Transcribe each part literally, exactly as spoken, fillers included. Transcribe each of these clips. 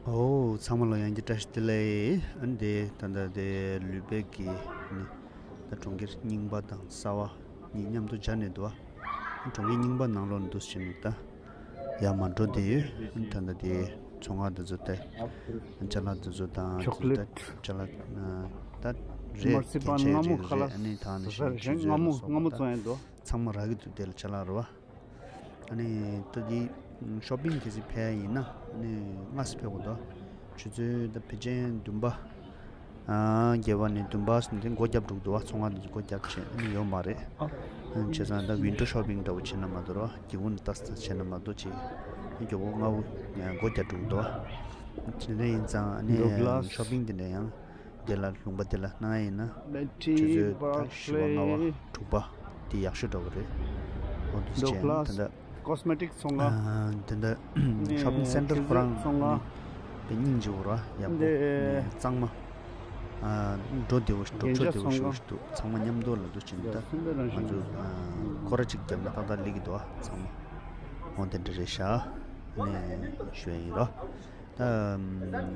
ཨོ། ཚང་མ་ལ་ཡང་བསྐྱར་བཀྲ་ཤིས་བདེ་ལེགས། ཨ་ནི་དེ་ད་ལྟ་དེ་ལུས་པེག་གི་ནི་ད་གྲོང་ཁྱེར་རྙིང་པ་དང་གསར་བ་གཉིས་མཉམ་དུ་སྦྱར་ནས་འདུག་ཨ། གྲོང་ཁྱེར་རྙིང་པ་ནང་ལོགས་འདུག་ཕྱིན་ད་ཡར་མར་འགྲོ་བསྡད་ཡོད། ཨ་ནི་ད་ལྟ་དེ་ཚོང་ཁང་དེ་ཚོ་དེ་ཅ་ལག་དེ་ཚོ་དང་ཅོག་ལེ་ཊི། ད་ཅ་ལག་ད་རས་མར་སི་པན་གན་ཆ་མངར་མོ་རེད། ཁ་ལག་ཨ་ནི་ད་ནི་ཟ་ཟ་ཞིང་རེད། ཆུ་མངར་མོ་ཚོད་མངར་མོ་བཙོང་ཡ་འདུག་ཚང་མ་རག་གི་འདུག་དེ་ལ་ཅ་ལག་རེད་བ། ཨ་ནི་ད་འདི་ཤོ་པིང་གལ་སྲིད་ཕེབས་ཡ་ཡིན་ན་ཨ་ནི་སྔ་སེ་ཕེབས་དགོས་འདུག་ཆུ་ཚོད་ད་ཕལ་ཆེར་བདུན་པ། ཨ། བརྒྱད་པ་ནས་བདུན་པ་ཟིན་དེ་སྒོ་རྒྱབ་འགྲོ་གི་འདུག་བ། ཚོང་ཁང་དེ་ཚོ་སྒོ་རྒྱབ་བྱས་ཨ་ནི་ཡོད་མ་རེད། ཨ། བྱས་ཙང་ད་ཝིན་ཌོ་ཤོ་པིང་འདྲ་བོ་བྱས་ན་མ་གཏོགས་རེད་བ། སྒེའུ་ཁུང་ནས་ལྟ་ཙམ་བྱས་ན་མ་གཏོགས་ཅིག་མགྱོགས་པོ་སྔ་བོ་སྒོ་རྒྱབ་འགྲོ་གི་འདུག་བ། དེ་འདྲ་ཡིན་ཙང་ཨ་ནི་ཤོ་པིང་དེ་འདྲ་ཡང་། དེ་ལ་ལུང་པ་དེ་ལ་གནང་ཡ་ཡིན་ན་ཆུ་ཚོད་ད་བཞི་པ་ལྔ་པ་དྲུག་པ་དེ་ཡག་ཤོས་འདྲ་བོ་རེད། འོ་དེ་བྱས་ད་ལྟ་ཀོ་སི་མེ་ཊིག་ཚོང་ཁང་། ཨ། དེ་འདྲ་ཤོ་པིང་སེན་ཊར་ཁོ་རང་ནི་དཔེ་སྙིང་རྗེ་བོ་ར་ཡག་པོ་གཙང་མ། ཨ། འགྲོ་བདེ་བོ་འགྲོ་ཕྱོགས་བདེ་བོ་ཞེ་པོ་ཞིག་འདུག་ཚང་མ་མཉམ་དུ་ལ་འདུག་ཕྱིན་ད་ང་ཚོ་སྐོར་ར་གཅིག་བརྒྱབ་ན་ཏག་ཏག་སླེབས་ཀྱི་འདུག་ཚང་མ། འོ་དེ་འདྲ་རེད་ཤག་ནས་ཞུ་ཡ་ཡིན་རོ། ད་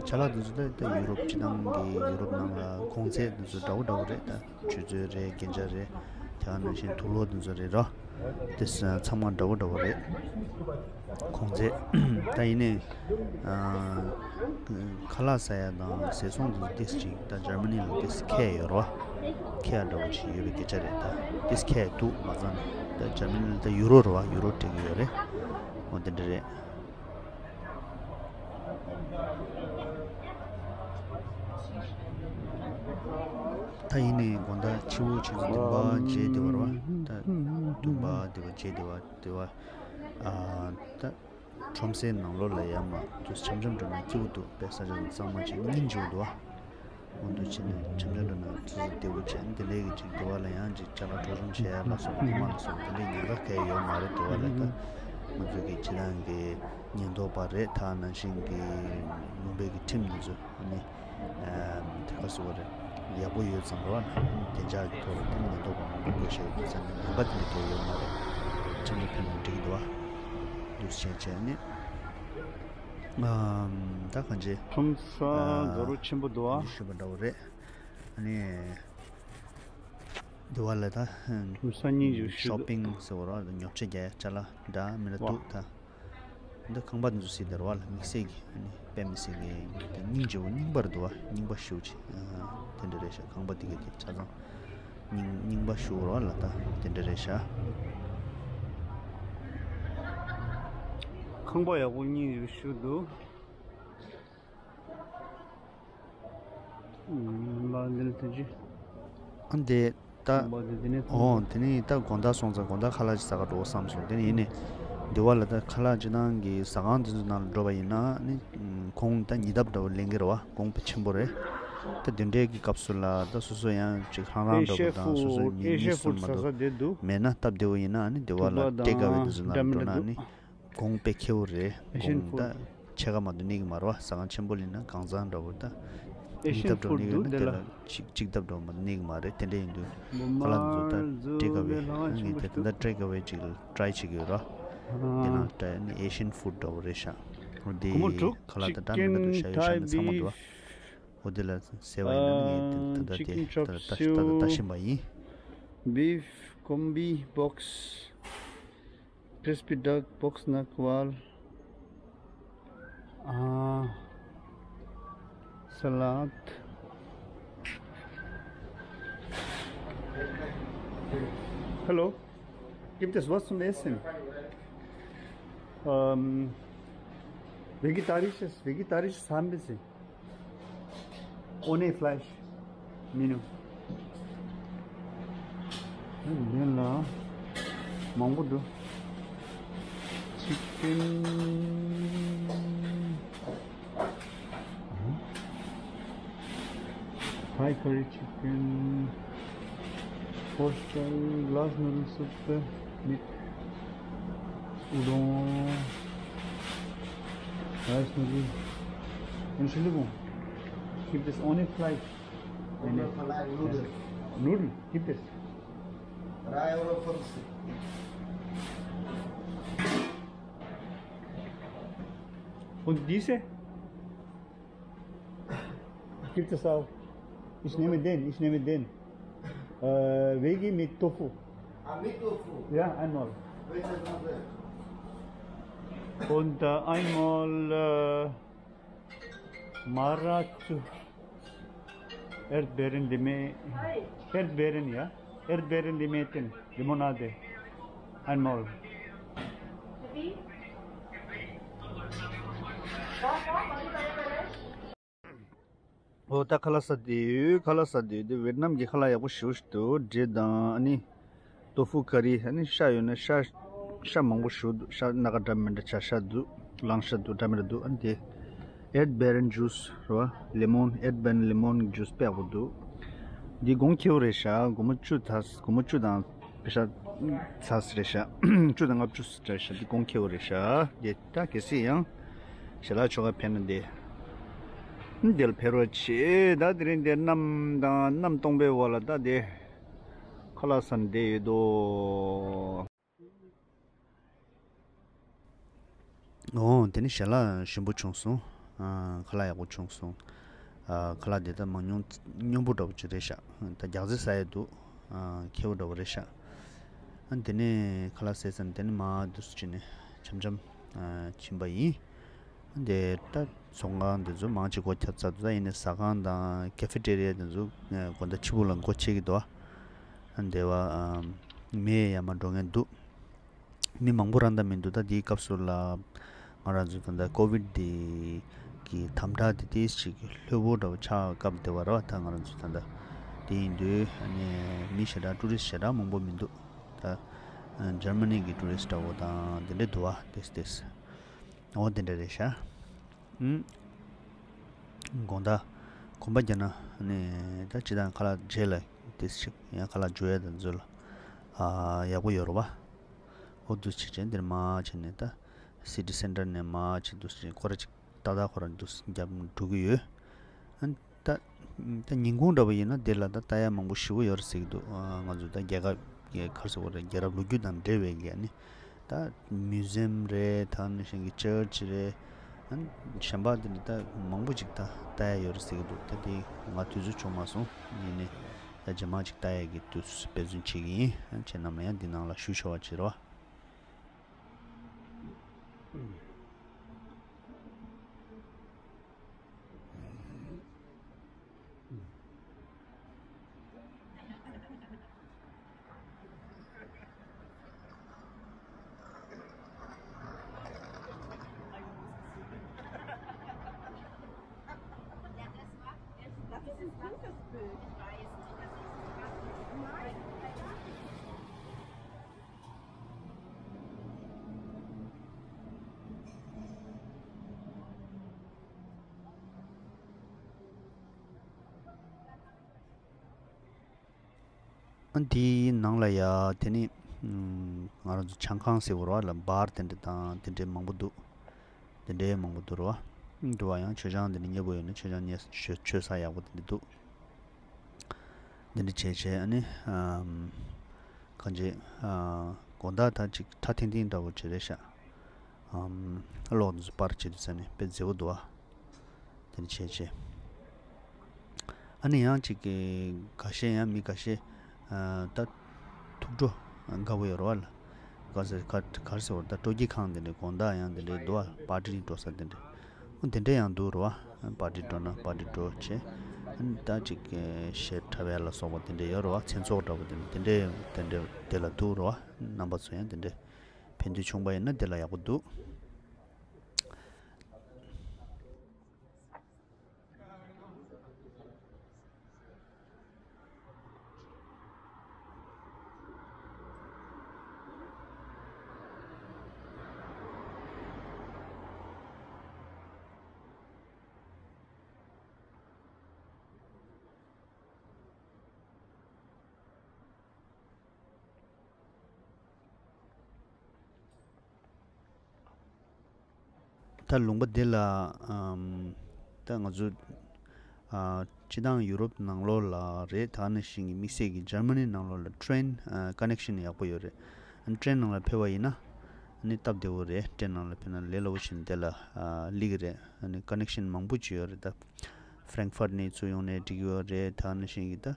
ཅ་ལག་འདི་ཚོ་ད་ད་ཡུ་རོབ་སྤྱི་བཏང་གི་ཡུ་རོབ་ནང་ལ་གོང་ཚད་འདི་ཚོ་འདྲ་བོ་འདྲ་བོ་རེད། ད་ཆུ་ཚོད་རེད། རྒྱན་ཆ་རེད། དེ་ག་ནང་བཞིན་དུག་ལོག་འདི་ཚོ་རེད་རོ། དེ་ཚང་མ་འདྲ་བོ་འདྲ་བོ་རེད། གོང་ཚད། ད་ཡིན་ནའི་ཨ་ཁ་ལག་ཟ་ཡ་དང་ཟས་ཚོང་འདི་ཚོ་ཏིས་ཅིག་ད་འཇར་མ་ནི་ལ་ཏིས་ཁྱད་ཡོད་རོ། ཁྱད་འདྲ་བོ་ཅིག་ཡོད་པའི་སྐད་ཆ་རེད། ད་ཏིས་ཁྱད་འདུག་མ་ཚང་ད་འཇར་མ་ནི་ལ་ད་ཡུ་རོ་རོ་བ་ཡུ་རོ་སྤྲད་ཀྱི་ཡོད་རེད། འོ་དེ་འདྲ་རེད། ད་ཡིན་ནའི་དགོང་དག་ཕྱི་པོ་ཆུ་ཚོད་བདུན་པ་བརྗེས་བསྡད་པ་རེད་བ། ད་བདུན་པ་བསྡད་པ་བརྗེས་བསྡད་པ་བསྡད་པ། ཨ། ད་ཁྲོམ་སའི་ནང་ལོགས་ལ་ཡར་མར་དུ་འཆམ་འཆམ་འགྲོ་ན་སྐྱིད་པོ་འདུག་དཔེ་ས་ཆ་གཙང་མ་བྱས་སྙིང་རྗེ་པོ་འདུག་བ། འོ་འདུག་བྱས་ནས་འཆམ་འཆམ་འགྲོ་ན་ཆུ་ཚོད་བདེ་པོ་བྱས། འདི་འདྲའི་གི་ཅིག་འདི་བ་ལ་ཡང་ཅིག་ཅ་ལག་འགྲོ་སོང་བྱས་ཡ་ལ་སོགས་པ་དེ་མ་ལ་སོགས་པ་དེ་འདྲའི་ཉེན་ཁ་གང་ཡང་ཡོད་མ་རེད། འདི་བ་ལ་ད་ང་ཚོ་གི་སྤྱི་བཏང་གི་ཉེན་རྟོག་པ་རེད། ད་ནང་བཞིན་གི་ལུང་པའི་གི་ཁྲིམས་འདི་ཚོ་ཨ་ནི་ཨམ་དེ་ག་ཟེར་བ་རེད། ཡག་པོ་ཡོད་ཙང་རོ། ཨ་ནི་བདེ་འཇགས་ཀྱི་ཐོག་ལ་དེ་ནི་ཉེན་རྟོག་པ་མང་པོ་སྐྱོད་བྱས་ཡོད་ཙང་ཉེན་ཁ་དེ་འདྲ་གང་ཡང་ཡོད་མ་རེད། ཁྲིམས་ལ་ཕན་ན་འགྲིག་གི་འདུག་བ། འདུག་བྱས་བྱས་ནས་ཨམ་ད་གང་ཅི་ཁྲོམ་ས་ཨ་འཛོར་རོ་ཆེན་པོ་འདུག་བ། ཞུས་པ་འདྲ་བོ་རེད། ཨ་ནི་འདི་བ་ལ་ད་ཁྲོམ་ས་སྙིང་རྗེ་པོ་ཞིག་འདུག་ཤོ་པིང་ཟེར་བ་རོ། ཉོ་ཆ་རྒྱག་ཡ་ཅ་ལག་འདྲ་མི་འདྲ་འདུག་ད། འདི་ཁང་པ་འདི་ཚོ་གཟིགས་དེ་རེད་བ་ལ། དམིགས་བསལ་གྱི་ཨ་ནི་དཔེ་མི་སྲིད་ཀྱི་དེ་སྙིང་རྗེ་བོ་རྙིང་པ་རེད་འདུག་བ། རྙིང་པ་ཞེ་པོ་ཅིག་ཨ་དེ་འདྲ་རེད་ཤག་ཁང་པ་འདི་ག་དེ་ཆ་ཚང་རྙིང་རྙིང་པ་ཞེ་པོ་རེད་བ་ལ། ད་དེ་འདྲ་རེད་ཤག་ཁང་པ་ཡག་པོ་སྙིང་རྗེ་པོ་ཞེ་པོ་འདུག་ཨ་འདི་ལ་ཐུགས་རྗེ། ཨ་འདི་ད། ཨོ་དེ་ནས་ད་དགོང་དག་སོང་ཙང་དགོང་དག་ཁ་ལག་ཅིག་ཟ་ག་འགྲོ་བསམ་སོང་། དེ་ནས་ཡིན་ནས་འདི་བ་ལ་ད་ཁ་ལག་ཅིག་ནང་གི་ཟ་ཁང་དེ་ཚོ་ནང་ལ་འགྲོ་བ་ཡིན་ན་ནི་གོང་ད་ཉིས་ལྡབ་འདྲ་བོ་ལེན་གི་རེད་བ། གོང་དཔེ་ཆེན་པོ་རེད། ད་དེ་འདྲའི་གི་སྐབས་སུ་ལ་ད་སོ་སོ་ཡང་ཅིག་ཧང་རང་འདྲ་བོ་དང་སོ་སོའི་མི་གཉིས་གསུམ་མ་གཏོགས་མེད་ན་སྟབས་བདེ་བོ་ཡིན་ན་ནི་འདི་བ་ལ་ཊེག་ཨ་ཝེ་དེ་ཚོ་ནང་ལ་འགྲོ་ན་ནི། གོང་དཔེ་ཁེ་པོ་རེད། གོང་ད་ཕྱེད་ཀ་མ་གཏོགས་གནས་ཀྱི་མ་རེད་བ། ཟ་ཁང་ཆེན་པོ་ལ་ཡིན་ན་གང་ཚང་འདྲ་བོ་ད་གཉིས་ལྡབ་འདྲ་བོ་གནས་ཀྱི་ཡོད་ན་དེ་ལ་གཅིག་གཅིག་ལྡབ་འདྲ་བོ་མ་གཏོགས་གནས་ཀྱི་མ་རེད། དེ་འདྲ་ཡིན་དུས་ཁ་ལག་འདི་ཚོ་ད་ཊེག་ཨ་ཝེ་ངས་དེ་ད་ཊེག་ཨ་ཝེ་ཅིག་ལ་ཊ་རའི་བྱེད་ཀྱི་ཡོད་ར། དེ་ནང་ཊ་ཨེ་ཤི་ཡན་ཕུཌ་འདྲ་བོ་རེད་ཤག་འོ་དེ་ཁ་ལག་ད་འདྲ་མི་འདྲ་འདུག་ཤག་ཡོད་ཤག་ན་ཚང་མ་འདུག་འོ་དེ་ལ་ཟེར་བ་ཡིན་ན་ངས་དེ་ད་ད་དེ་ད་ད་ད་ལྟ་ལྟ་བཞིན་པ་ཡིན། Beef combi box, crispy duck, pork snack wall, uh, salad. Hello. Gibt es was zum Essen? Ähm, vegetarisches, vegetarisches haben wir. Ohne Fleisch. Menü. འདི་ལ་མང་པོ་འདུག Chicken. Thai curry chicken. Pork style, glass noodle soup, meat. Udon, rice noodle. Entschuldigung, gibt es ohne Fleisch? Ohne Fleisch, Nudeln. Nudeln gibt es. Drei Euro fünfzig. Und diese? Gibt es auch. Ich nehme den, ich nehme den. Äh, Veggie mit Tofu. Ah, mit Tofu? Ja, einmal. Welcher Tofu? Und äh, einmal äh, Maracu. Erdbeeren, Lime-, Erdbeeren, ja. Erdbeeren, Limetten, Limonade. Einmal. ཨོ་ད་ཁ་ལག་ཟ་དེ་ཡོད། ཁ་ལག་ཟ་དེ་ཡོད། དེ་ཝེད་ནམ་གྱི་ཁ་ལག་ཡག་པོ་ཞེ་པོ་ཞིག་འདུག་འབྲས་དང་ཨ་ནི་ཏོ་ཧྥུ་ཀ་རི། ཨ་ནི་ཤ་ཡོད་ན་ཤ་ཤ་མང་པོ་ཞིག་འདུག་ཤ་སྣ་ཁ་འདྲ་མི་འདྲ་ཆ་ཤ་འདུག་གླང་ཤ་འདུག་འདྲ་མི་འདྲ་འདུག་ཨ་ནི་དེ་Erdbeeren Juice རེད་བ། Lemon, Erdbeeren Lemon Juice དཔེ་ཡག་པོ་འདུག་འདི་གོང་ཁེ་པོ་རེད་ཤག་སྒོར་མོ་བཅུ་ད་སྒོར་མོ་བཅུ་དང་པེ་ཤ་ཚ་རེད་ཤག་བཅུ་དང་ལྔ་བཅུ་རེད་ཤག་འདི་གོང་ཁེ་པོ་རེད་ཤག་དེ་ད་གལ་སྲིད་ཡང་ཞལ་ལག་མཆོད་ག་ཕེབས་ན་དེ། འདི་ལ་ཕེབས་རོགས་བྱེད། ད་དེ་རིང་འདིར་གནམ་དང་གནམ་སྟོང་པའི་འོག་ལ་ད་དེ་ཁ་ལག་ཟ་ནས་བསྡད་ཡོད་དོ། འོ་དེ་ནི་ཞལ་ལག་ཞིམ་པོ་བྱུང་སོང་། ཨ་ཁ་ལག་ཡག་པོ་བྱུང་སོང་། ཨ་ཁ་ལག་དེ་ད་མང་ཉུང་སྙོམས་པོ་འདྲ་པོ་ཅིག་རེད་ཤག་ད་རྒྱགས་ཚོད་ཟ་ཡས་འདུག་ཨ་ཁེ་པོ་འདྲ་པོ་རེད་ཤག་ཨ་དེ་ནས་ཁ་ལག་ཟས་ཚར་ནས་དེ་ནས་མར་འདུག་སེ་བྱས་ནས་འཆམ་འཆམ་ཨ་ཕྱིན་པ་ཡིན། འདི་ད་ཚོང་ཁང་འདི་ཚོ་མང་ཆེ་སྒོ་ཁྱབ་ཚར་འདུག་ད་ཡིན་ནའི་ཟ་ཁང་དང་ཀེ་ཧྥེ་ཏེ་རི་ཡ་འདི་ཚོ་དགོང་དག་ཕྱི་པོ་ལ་སྒོ་ཕྱེ་གི་འདུག་ཨ་འདི་བ་མི་ཡང་མ་འགྲོ་མཁན་འདུག་མི་མང་པོ་རང་ད་མི་འདུག་ད་འདིའི་སྐབས་སུ་ལ་ང་རང་ཚོ་ད་ལྟ་ཀོ་ཝིད་འདི་གི་དམ་དྲག་འདི་ཏོག་ཙམ་ཅིག་ལྷོད་པོ་འདྲ་བོ་ཆགས་སྐབས་དེ་བ་རེད་བ། ད་ང་རང་ཚོ་ད་ལྟ་དེ་ཡིན་དུས་ཨ་ནི་མི་ཞེ་དྲག་ཊུ་རི་སི་ཊི་ཞེ་དྲག་མང་པོ་མི་འདུག་ད་ཇར་མ་ནི་གི་ཊུ་རི་སི་ཊི་འདྲ་བོ་དང་དེ་འདྲ་འདུག་བ། ཏོག་ཙམ་ཏོག་ཙམ། འོ་དེ་འདྲ་རེད་ཤག་ཨུམ། དགོང་དག་གོམ་པ་རྒྱབ་ན་ནི་ད་སྤྱིར་བཏང་ཁ་ལག་རྗེས་ལ་ཏོག་ཙམ་ཅིག་ཡང་ཁ་ལག་འཇུ་ཡས་དང་འཛུལ་ལ་ཨ་ཡག་པོ་ཡོད་རེད་བ། འོ་འདུག་སེ་བྱས་འདིར་མར་བྱས་ནས་ད་སི་ཊི་སེན་ཊར་ནས་མར་བྱས་འདུག་སེ་ཁོ་ར་ཅིག་ཏག་ཏག་ཁོ་ར་འདུག་སེ་རྒྱབ་འགྲོ་གི་ཡོད། ཨ་ད་ད་ཉིན་གུང་འདྲ་པོ་ཡིན་ན་འདི་ལ་ད་ལྟ་ཡ་མང་པོ་ཞེ་པོ་ཡོད་རེད་ཟེར་གྱི་འདུག་ཨ་ང་ཚོ་ད་རྒྱལ་ཁབ་ཀྱི་ག་རེ་ཟེར་དགོས་རེད། རྒྱལ་རབས་ལོ་རྒྱུས་དང་འབྲེལ་བའི་གི་ཨ་ནི་ད་མིའུ་ཛི་ཡམ་རེད། ད་ནི་གཞན་གྱི་ཅར་ཆི་རེད། ཨ་ནི་གཞན་པ་འདི་འདྲ་ད་མང་པོ་ཅིག་ད་ལྟ་ཡ་ཡོད་རེད་ཟེར་གྱི་འདུག་ད་དེ་ང་དུས་ཚོད་བྱུང་མ་སོང་། ཡིན་ནའི་ད་རྗེས་མ་ཅིག་ལྟ་ཡ་གི་དུས་ཚོད་འབད་བརྩོན་བྱེད་ཀྱི་ཡིན། ཨ་ཁྱེད་རྣམས་ལ་ཡང་འདི་ནང་ལ་ཞུ་ཆོག་པ་བྱེད་རོགས། ཨ་འདིའི་ནང་ལ་ཡ་དེ་ནི་ང་རང་ཚོ་ཆང་ཁང་ཟེར་བ་རེད་བ་ལ། བར་དེ་འདྲ་དང་དེ་འདྲའི་མང་པོ་འདུག་དེ་འདྲའི་མང་པོ་འདུག་རེད་བ། འདུག་བ། ཡང་མཆོད་ཆང་དེ་འདྲ་མཉེས་པོ་ཡོད་ན་མཆོད་ཆང་མཉེས་མཆོད་མཆོད་ས་ཡག་པོ་དེ་འདྲ་འདུག་དེ་འདྲ་བྱས་བྱས་ཨ་ནི་གང་ཅི་དགོང་དག་ད་ཅིག་ཁྲ་ཐིང་ཐིང་འདྲ་བོ་ཅིག་རེད་ཤག་ཨམ། གློག་འདི་ཚོ་པར་བྱེད་དུས་ཙམ་ནས་དཔེ་མཛེས་པོ་འདུག་ཨ། དེ་འདྲ་བྱས་བྱས། ཨ་ནི་ཡང་ཅིག་གི་འགའ་ཤས་ཡང་མི་འགའ་ཤས་ཨ་ད་ཐུགས་སྤྲོ་དགའ་པོ་ཡོད་རེད་བ་ལ། ག་ཟེར་ག་ག་རེ་ཟེར་བ་ད་སྤྲོ་སྐྱིད་ཁང་དེ་འདྲ་དགོང་དག་ཡང་དེ་འདྲ་འདུག་ཨ། པར་ཊི་འགྲོ་ས་དེ་འདྲ། ཨ་དེ་འདྲ་ཡང་འདུག་རེད་བ། པར་ཊི་འགྲོ་ན་པར་ཊི་འགྲོ་བྱས། ཨ་ནི་ད་ཅིག་གི་གཞས་འཁྲབ་ཡ་ལ་སོགས་པ་དེ་འདྲ་ཡོད་རེད་བ། མཚན་ཚོགས་འདྲ་པོ་དེ་འདྲ་དེ་འདྲ་དེ་འདྲ་དེ་ལ་འདུག་རེད་བ། རྣམ་པ་ཚོ་ཡང་དེ་འདྲ། ཕན་ཐོགས་བྱུང་པ་ཡིན་ན་དེ་ལ་ཡག་པོ་འདུག་ད་ལུང་པ་འདི་ལ་ཨམ། ད་ང་ཚོ་ཨ། སྤྱི་བཏང་ཡུ་རོབ་ནང་ལོགས་ལ་རེད། ད་ནང་བཞིན་གྱི་དམིགས་བསལ་གྱི་འཇར་མ་ནི་ནང་ལོགས་ལ་ཊེན་ཨ། ཀ་ནེག་ཤན་ཡག་པོ་ཡོད་རེད། ཨ་ནི་ཊེན་ནང་ལ་ཕེབས་པ་ཡིན་ན་ཨ་ནི་སྟབས་བདེ་བོ་རེད། ཊེན་ནང་ལ་ཕེབས་ན་ལས་སླ་བོ་ཞིག་འདི་ལ་ཨ། སླེབས་ཀྱི་རེད། ཨ་ནི་ཀ་ནེག་ཤན་མང་པོ་ཅིག་ཡོད་རེད། ད་ Frankfurt་ནས་ཚུར་ཡོང་ནས་འགྲིག་ཡོད་རེད། ད་ནང་བཞིན་གྱི་ད་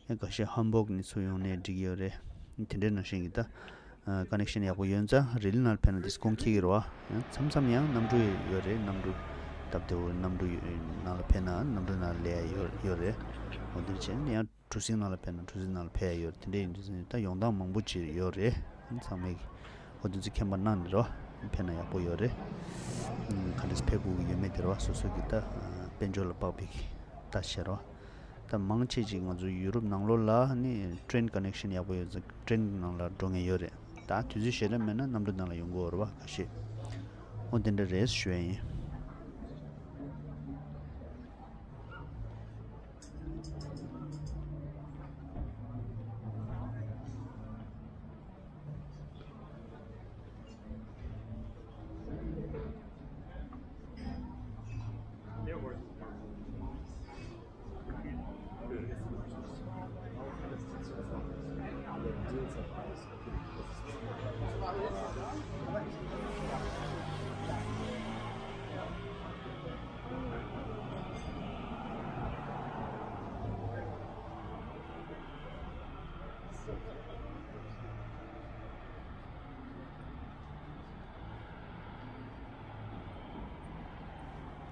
ཡང་ཁ་ཤས་Hamburg་ནས་ཚུར་ཡོང་ནས་འགྲིག་ཡོད་རེད། དེ་འདྲའི་ནང་བཞིན་གྱི་ད་ཀ་ནེག་ཤན་ཡག་པོ་ཡོད་ཙང་རི་ལི་ནང་ལ་ཕེབས་ན་དེ་ཁོང་ཁྱེད་ཀྱི་རེད་བ། ཡང་མཚམས་མཚམས་ཡང་གནམ་གྲུ་ཡོད་རེད། གནམ་གྲུ་སྟབས་བདེ་བོ་གནམ་གྲུ་ཡོད་ནང་ལ་ཕེབས་ན་གནམ་གྲུ་ནང་ལ་སླེབས་ཡ་ཡོད་ཡོད་རེད། འོ་དེ་བྱས་ན་ཡང་གྲུ་གཟིངས་ནང་ལ་ཕེབས་ན་གྲུ་གཟིངས་ནང་ལ་ཕེབས་ཡ་ཡོད་རེད། དེ་འདྲ་ཡིན་དུས་ཙང་ད་ཡོང་སྟངས་མང་པོ་ཅིག་ཡོད་རེད། ཚང་མས་འོ་དེ་ཚོ་མཁྱེན་པ་གནང་ནས་རོ། ཕེབས་ན་ཡག་པོ་ཡོད་རེད། ཨ་ག་འདྲས་ཕེབས་དགོས་ཀྱི་ཡོད་མེད་དེ་རོ། སོ་སོ་གི་ད་དཔལ་འབྱོར་ལ་དཔག་པའི་གི་ད་བྱེད་རོ། ད་མང་ཆེ་ཅིག་ང་ཚོ་ཡུ་རོབ་ནང་ལོགས་ལ་ནི་ཊེན་ཀ་ནེག་ཤན་ཡག་པོ་ཡོད་ཙང་ཊེན་ནང་ལ་འགྲོ་མཁན་ཡོད་རེད། ད་དུས་ཚོད་ཞེ་དྲག་མེད་ན་གནམ་གྲུ་ནང་ལ་ཡོང་གི་ཡོད་རེད་བ། ཁ་ཤས་འོ་དེ་འདྲ་རེད་ཞུ་ཡ་ཡིན།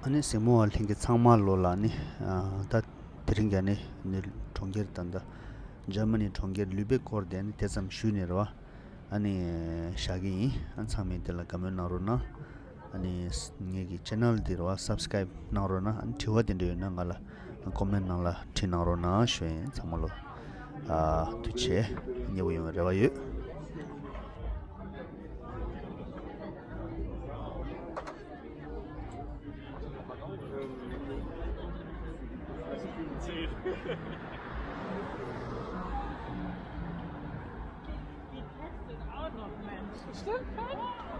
ཨ་ནི་གཟིགས་མོ་བ་ལྷན་རྒྱས་ཚང་མ་ལོ་ལ་ནི་ཨ་ད་དེ་རིང་ག་ནི་ནི་གྲོང་ཁྱེར་ད་ལྟ་འཇར་མ་ནི་གྲོང་ཁྱེར་ལུ་བེག་སྐོར་དེ་ནི་དེ་ཙམ་ཞུས་ནས་རེད་བ། ཨ་ནི་བཞག་གི་ཡིན། ཨ་ཚང་མས་དེ་ལ་དགའ་མོས་གནང་རོགས་གནང་། ཨ་ནི་ངེད་ཀྱི་ཆེ་ནལ་འདི་རེད་བ་སབ་སི་ཀ་རའིབ་གནང་རོགས་གནང་། ཨ་ནི་དྲི་བ་དེ་འདྲ་ཡོད་ན་ང་ལ་ཀོ་མེན་ནང་ལ་བྲིས་གནང་རོགས་གནང་ཞུ་ཡིན། ཚང་མ་ལོ་ཨ་ཐུགས་རྗེ་ཆེ། མཉེས་པོ་ཡོང་བའི་རེ་བ་ཡོད། Stimmt.